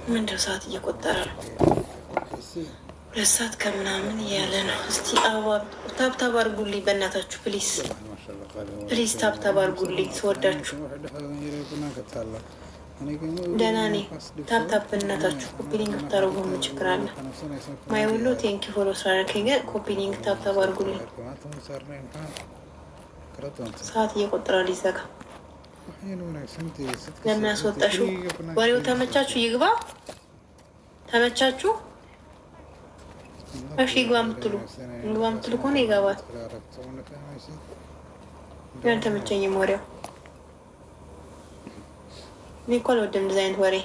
ምንድነው ሰዓት እየቆጠረ ነው። 2 ሰዓት ከምናምን እያለ ነው። እስቲ አበባ tap tap አድርጉልኝ በእናታችሁ፣ please please፣ tap tap አድርጉልኝ ስወዳችሁ። ደህና ነኝ። Tap tap በእናታችሁ copy link ብታደርጉ ምን ችግር አለ? ማይ ወሎ፣ thank you follow ስላደረከኝ፣ ግን copy link tap tap አድርጉልኝ። ሰዓት እየቆጠረ ሊዘጋ። ለምን አስወጣሽው? ወሬው ተመቻችሁ? ይግባ፣ ተመቻችሁ? እሺ ይግባ የምትሉ፣ ይግባ የምትሉ ከሆነ ይገባል። ያልተመቸኝም ወሬው። እኔ እኮ አልወድም እንደዚህ አይነት ወሬ።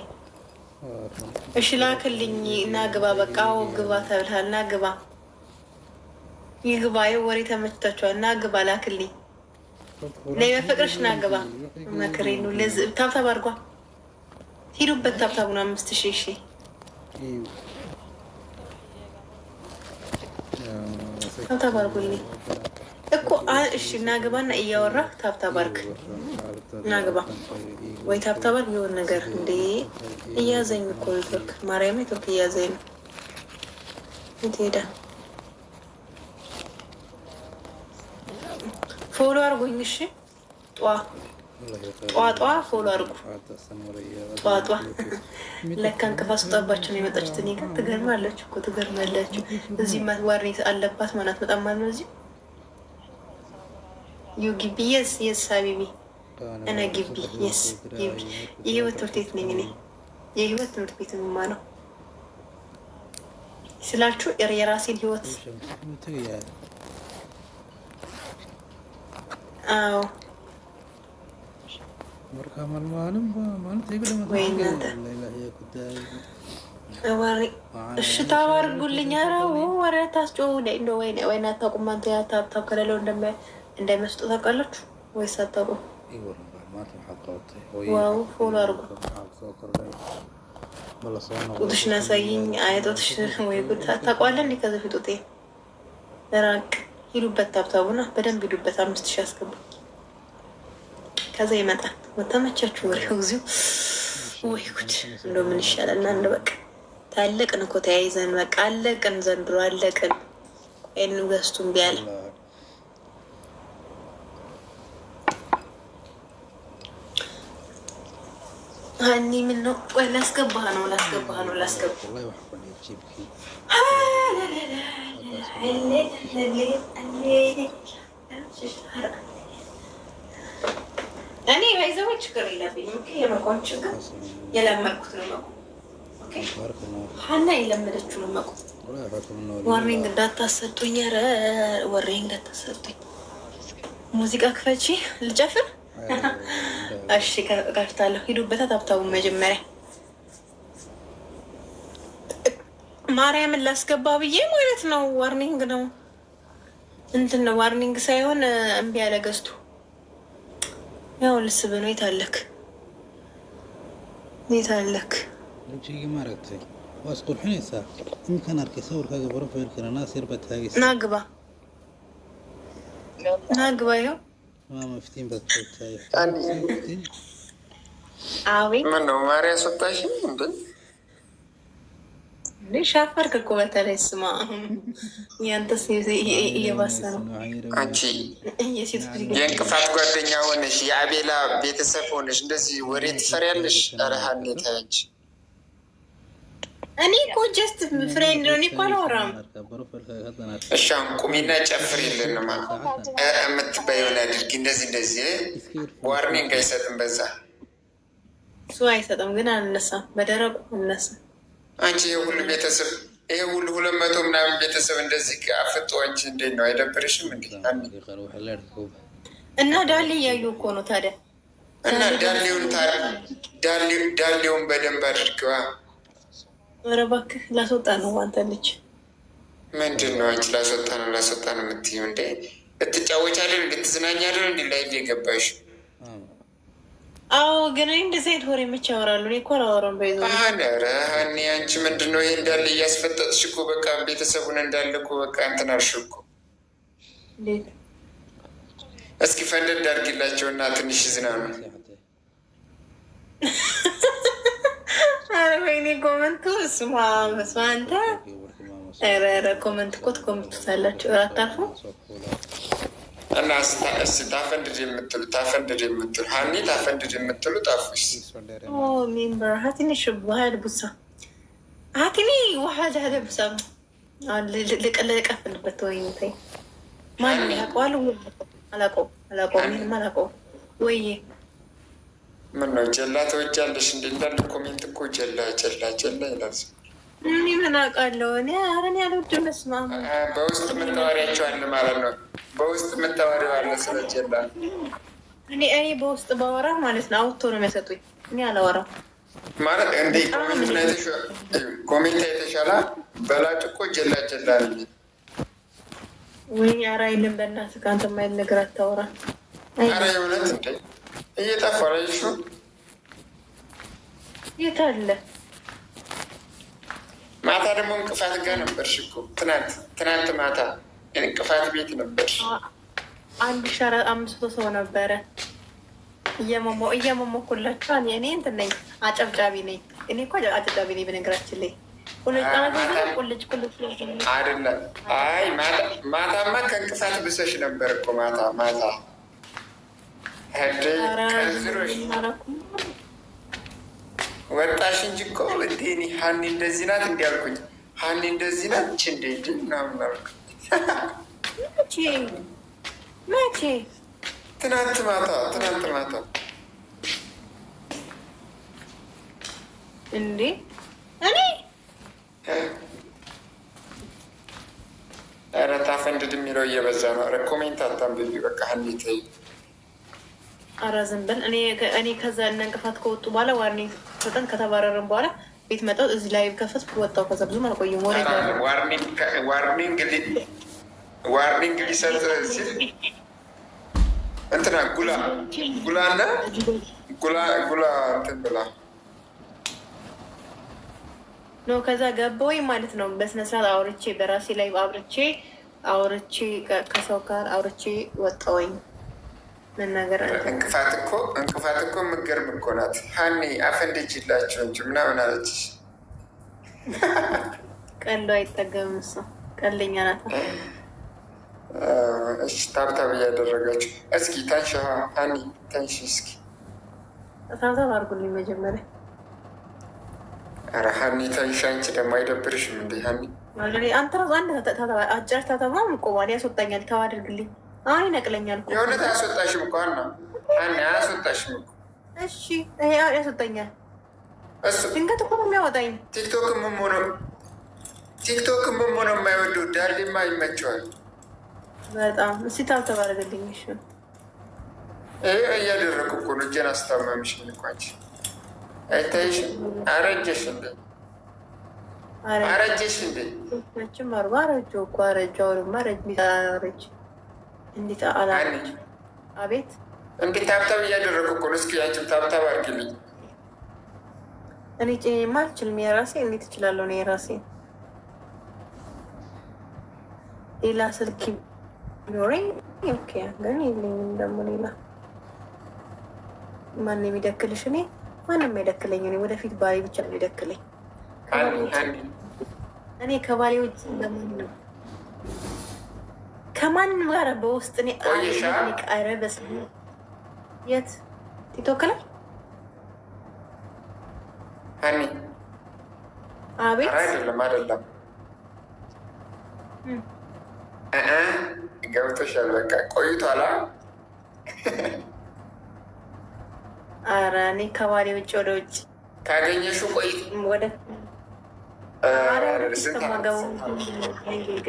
እሺ ላክልኝ እና ግባ። በቃ አዎ ግባ ተብልሃል። እና ግባ፣ ይግባ። ይኸው ወሬ ተመችቷቸዋል። እና ግባ፣ ላክልኝ። ነይ በፍቅርሽ ና ግባ። መክሬ ነው። Tap tap አድርጓ፣ ሂዱበት። Tap tap ኡን 5000። እሺ tap tap አድርጉልኝ እኮ። እሺ እናግባና እያወራህ tap tap አድርግ። እናግባ ወይ tap tap አድርግ የሆነ ነገር። እንዴ እያዘኝ እኮ ኔትወርክ፣ ማርያም ኔትወርክ እያዘኝ ነው። የት ሄደ? Follow አድርጉኝ። እሺ ጧ ጧ ጧ follow አድርጉ። ጧ ጧ ለካ እንቅፋት ስጧባቸው ነው የመጣችሁት። እኔ ጋር ትገርማላችሁ እኮ፣ ትገርማላችሁ። እዚህ ዋርኔ አለባት ማለት በጣም ማለት ነው። እዚህ you ግቢ፣ yes yes حبيبي እነ ግቢ፣ yes ግቢ። የህይወት ትምህርት ቤት ነኝ እኔ። የህይወት ትምህርት ቤት የምማረው ስላችሁ የራሴን ህይወት፣ አዎ። ወይ እናንተ እሺ tap አድርጉልኝ። ኧረ ወሬ አታስጮሁ። ወይ አታውቁም። አንተ ያ tap tap ከሌለው እንዳይመስጡ ታውቃላችሁ ወይስ አታውቁም? Wow፣ follow አድርጉ። ጡትሽን አሳይኝ። አይ ጡትሽ፣ ወይ ጉድ! ታውቀዋለህ እንዴ? ከዚህ ፊት ጡቴ ራቅ። ሂዱበት፣ tap tap ኡና በደንብ ሂዱበት። 5000 አስገቡ። ከዛ ይመጣል። ተመቻችሁ ወሬው? እግዚኦ፣ ወይ ጉድ! እንደው ምን ይሻላል? እና እንደ በቃ ታለቅን እኮ ተያይዘን፣ በቃ አለቅን። ዘንድሮ አለቅን። ቆይን ገዝቱ እምቢ አለ። ሀኒ ምን ነው? ቆይ ላስገባህ ነው፣ ላስገባህ ነው፣ ላስገባህ። እኔ ባይዘው ችግር የለብኝም። የመቆም ችግር የለመድኩት ነው መቆም። ሀና የለመደችው ነው መቆም። Warning እንዳታሰጡኝ፣ ኧረ warning እንዳታሰጡኝ። ሙዚቃ ክፈቺ ልጨፍር። እሺ ከፍታለሁ። ሂዱበታ tap tap ኡን መጀመሪያ። ማርያምን ላስገባ ብዬ ማለት ነው። Warning ነው፣ እንትን ነው፣ warning ሳይሆን እምቢ ያለ ገዝቱ። ያው ልስብ ነው። የት አለክ? የት አለክ? ናግባ ናግባ። ይኸው። አቤት። ምነው ማርያ አስወጣሽ እንዴ? ሻፈርክ እኮ በተለይ ስማ፣ ያንተስ እየባሰ ነው። አንቺ የእንቅፋት ጓደኛ ሆነሽ፣ የአቤላ ቤተሰብ ሆነሽ እንደዚህ ወሬ ትፈሪያለሽ? ኧረ ሀኔ ተይ አንቺ። እኔ እኮ just friend ነው። እኔ እኮ አላወራም። እሺ አሁን ቁሚና ጨፍሪልንማ፣ የምትባይውን አድርጊ። እንደዚህ እንደዚህ warning አይሰጥም በዛ። እሱ አይሰጥም፣ ግን አልነሳም። በደረቁ አልነሳም። አንቺ ይሄ ሁሉ ቤተሰብ፣ ይሄ ሁሉ 200 ምናምን ቤተሰብ እንደዚህ አፍጦ አንቺ እንዴት ነው፣ አይደብርሽም እንዴ? እና ዳሌ እያዩ እኮ ነው ታዲያ። እና ዳሌውን በደንብ አድርገዋ። ኧረ እባክህ ላስወጣ ነው አንተ ልጅ። ምንድን ነው አንቺ ላስወጣ ነው ላስወጣ ነው የምትይው እንዴ? ልትጫወቻለን ልትዝናኛለን እንዲ ላይ የገባሽ? አዎ፣ ግን እኔ እንደዚህ አይነት ወሬ መቼ ያወራሉ? እኔ እኮ አላወራም። በይዞ ኧረ ሀኒ አንቺ ምንድን ነው ይሄ እንዳለ እያስፈጠጥሽ እኮ፣ በቃ ቤተሰቡን እንዳለ እኮ በቃ እንትን አልሽ እኮ። እስኪ ፈንደድ አድርጊላቸው እና ትንሽ ዝናኑ። ኧረ ወይኔ። ወይኔ comment ኡ ስማ በስመ አንተ። ኧረ ኧረ comment እኮ ትኮምቱታላችሁ። ኧረ አታርፉ። እና እስኪ ታፈንድድ የምትሉ፣ ታፈንድድ የምትሉ፣ ሀኒ ታፈንድድ የምትሉ ጣፉስ። Member هاتيني شب واحد بوسة، هاتيني واحد هذا بوسة ልቀፍልበት። ወይ ተይ፣ ማን ያውቀዋል? አላውቀውም፣ አላውቀውም፣ ምንም አላውቀውም። ወይ ምን ነው ጀላ ተወጃለሽ እንዴ? እንዳለ comment እኮ ጀላ ጀላ ጀላ ይላል። እኔ ምን አውቃለሁ? እኔ ኧረ እኔ አልወድም። በስመ አብ። በውስጥ የምታወሪያቸው አለ ማለት ነው። በውስጥ የምታወሪው አለ ስለ ጀላ። እኔ በውስጥ ባወራ ማለት ነው አውጥቶ ነው የሚያሰጡኝ። እኔ አላወራም። ማለት እንዴ comment የተሻለ በላጭ እኮ ጀላ ጀላ ነው የሚል። ወይ ኧረ አይልም። በእናትህ ከአንተ የማይል ነገር አታወራ። ኧረ የእውነት እንዴ እየጠፋ ነው እሱ። የት አለ? ማታ ደግሞ እንቅፋት ጋር ነበርሽ እኮ ትናንት ማታ እንቅፋት ቤት ነበርሽ። 1500 ሰው ነበረ። እየሞሞኩላቸው እኔ እንትን ነኝ፣ አጨብጫቢ ነኝ። እኔ እኮ አጨብጫቢ ነኝ በነገራችን ላይ። ቁልጭ ቁልጭ አይደለም። አይ ማታማ ከእንቅፋት ብሰሽ ነበር እኮ ማታ ማታ ቀዝሮሽ ወጣሽ እንጂ እኮ እንዴ እኔ ሀኒ እንደዚህ ናት እንዲ አልኩኝ። ሀኒ እንደዚህ ናት እንዴ እንዲ ምናምን አልኩኝ። መቼ? ትናንት ማታ፣ ትናንት ማታ። እንዴ እኔ ኧረ ታፈንድድ የሚለው እየበዛ ነው። ኧረ comment አታንብቢ በቃ ሀኒ ተይ። ኧረ ዝም በል። እኔ ከዛ እነ እንቅፋት ከወጡ በኋላ warning ሰጠን፣ ከተባረርን በኋላ ቤት መጣሁ። እዚህ ላይ ከፈትኩ ወጣሁ። ከዛ ብዙም አልቆየሁም። ወሬ Warning ሊሰጥ ሲል እንትና ጉላ ጉላና ጉላ ጉላ እንትን ብላ No ከዛ ገባሁኝ ማለት ነው። በስነ ስርዓት አውርቼ በራሴ ላይ አውርቼ አውርቼ ከሰው ጋር አውርቼ ወጣሁኝ። መናገር እንቅፋት እኮ እንቅፋት እኮ የምትገርም እኮ ናት። ሀኒ አፈንድጅላቸው እንጂ ምናምን አለችሽ። ቀልዶ አይጠገብም። እሷ ቀልደኛ ናት። እሺ tap tap እያደረጋችሁ እስኪ ተንሽ ሀኒ ተንሽ እስኪ። Tap tap አድርጉልኝ መጀመሪያ። ኧረ ሀኒ ተንሽ፣ አንቺ ደግሞ አይደብርሽም እንዴ ሀኒ? አንተ ራሱ አንድ አጭር tap tap ቆሟል፣ ያስወጣኛል። ተው አድርግልኝ። አሁን ይነቅለኛል እኮ። የእውነት አያስወጣሽም እኮ ሀና፣ ሀኒ አያስወጣሽም እኮ። እሺ ይሄ ያስወጣኛል። እሱ ድንገት እኮ ነው የሚያወጣኝ። ቲክቶክ ምን ሆኖ የማይወደው ዳሌማ ይመቸዋል። በጣም እስኪ tap tap አድርግልኝ። እሺ። ይሄ እያደረኩ እኮ ነው። እጄን አስታመምሽኝ እኮ አንቺ አይታይሽም? አረጀሽ እንዴ? አረጀሽ እንዴ? መቼም አርባ አረጀሁ እኮ አረጀሁ። አሁንማ አረጅ እንዴት አላረጅ። አቤት። እንዴ tap tap እያደረኩ እኮ ነው። እስኪ አንቺም tap tap አድርጊልኝ። እኔ ጭኔማ አልችልም። የራሴ እንዴት እችላለሁ? ነው የራሴ ሌላ ስልክ ቢኖረኝ okay፣ ግን የለኝም። ደግሞ ሌላ ማን የሚደክልሽ? እኔ ማንም አይደክለኝ። እኔ ወደፊት ባሌ ብቻ ነው የሚደክለኝ። እኔ ከባሌ ውጭ ለማንም ከማንም ጋር በውስጥ እኔ ኧረ በስመ አብ። የት ቲክቶክ ላይ? ሀኒ። አቤት። አይደለም አይደለም፣ ገብቶሻል። በቃ ቆይቷላ። ኧረ እኔ ከባሌ ውጭ ወደ ውጭ ካገኘሽው ቆይ ወደ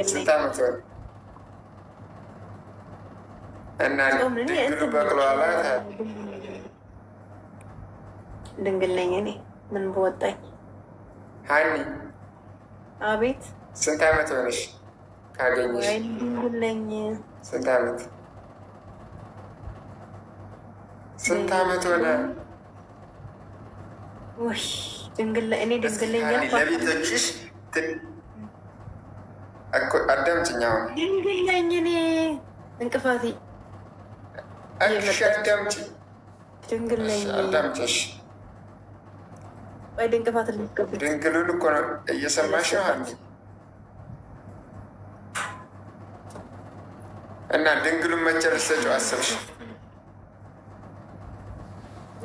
ስንት ዓመት ሆነ? እና ድንግሉ በቅሏላ። ድንግል ነኝ እኔ ምን በወጣኝ። ሀኒ። አቤት። ስንት ዓመት ሆነሽ ካገኘሽ? ድንግል ነኝ። ስንት ዓመት፣ ስንት ዓመት ሆነ? ውይ ድንግል እኔ ድንግል ነኝ። ለቤቶችሽ አዳምጪኝ። አሁን ድንግል ነኝ እኔ እንቅፋት እሺ አዳምጪኝ። ድንግል ነኝ። አዳምጪሽ። ቆይ ድንቅፋት ልትገባ። ድንግሉን እኮ ነው፣ እየሰማሽ ነው ሀኒ? እና ድንግሉን መቼ ልትሰጪው አሰብሽ?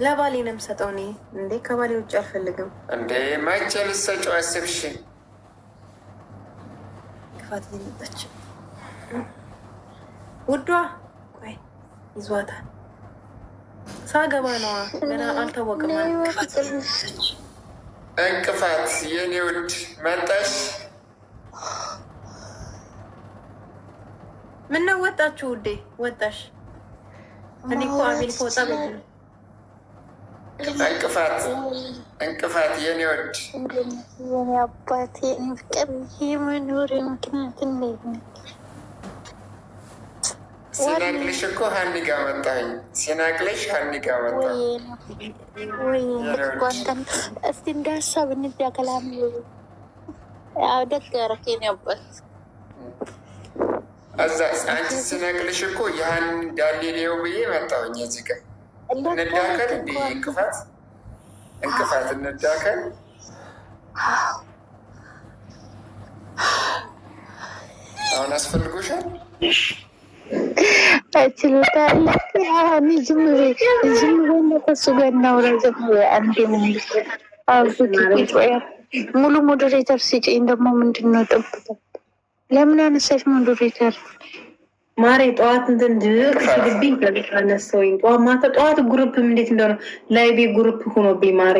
ለባሌ ነው የምሰጠው እኔ። እንዴ፣ ከባሌ ውጭ አልፈልግም። እንዴ፣ መቼ ልትሰጪው አሰብሽ? ክፋት እየመጣች ውዷ፣ ቆይ ይዟታል። ሳገባ ነዋ፣ ገና አልታወቅም። ክፋት። እንቅፋት የኔ ውድ መጣሽ። ምነው ወጣችሁ? ውዴ ወጣሽ? እኔ እኮ አቤል ከወጣ በቂ ነው። እንቅፋት፣ እንቅፋት የኔ ውድ። የኔ አባት፣ የኔ ፍቅር፣ የመኖር ምክንያት እንዴት ነው? ሲናቅልሽ እኮ ሀኒ ጋ መጣሁኝ። ሲናቅልሽ ሀኒ ጋ መጣሁ። ወይ እስቲ እንደ ሀሳብ እንዳከላም ደግ አደረክ የኔ አባት። እዛ አንቺ ሲነቅልሽ እኮ የሀኒ ዳሌሌው ብዬ መጣሁኝ። እዚህ ጋር እንዳከል እንዲ እንቅፋት፣ እንቅፋት እንዳከል። አሁን አስፈልጎሻል። ችሎታ ዝም በይ፣ ዝም በይ፣ ከእሱ ጋር እናውራ። ዝም በይ አንዴ። ሙሉ moderator ስጪኝ። ደግሞ ምንድን ነው ጠብታ? ለምን አነሳሽ moderator? ማሬ፣ ጠዋት እንትን ድቅ ሲልብኝ አነሳሁኝ። ጠዋት ማታ ጠዋት group እንዴት እንደሆነ live group ሆኖብኝ ማሬ።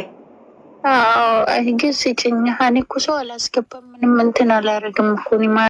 ግን ስጭኝ። እኔ እኮ ሰው አላስገባም፣ ምንም እንትን አላደርግም እኮ እኔ።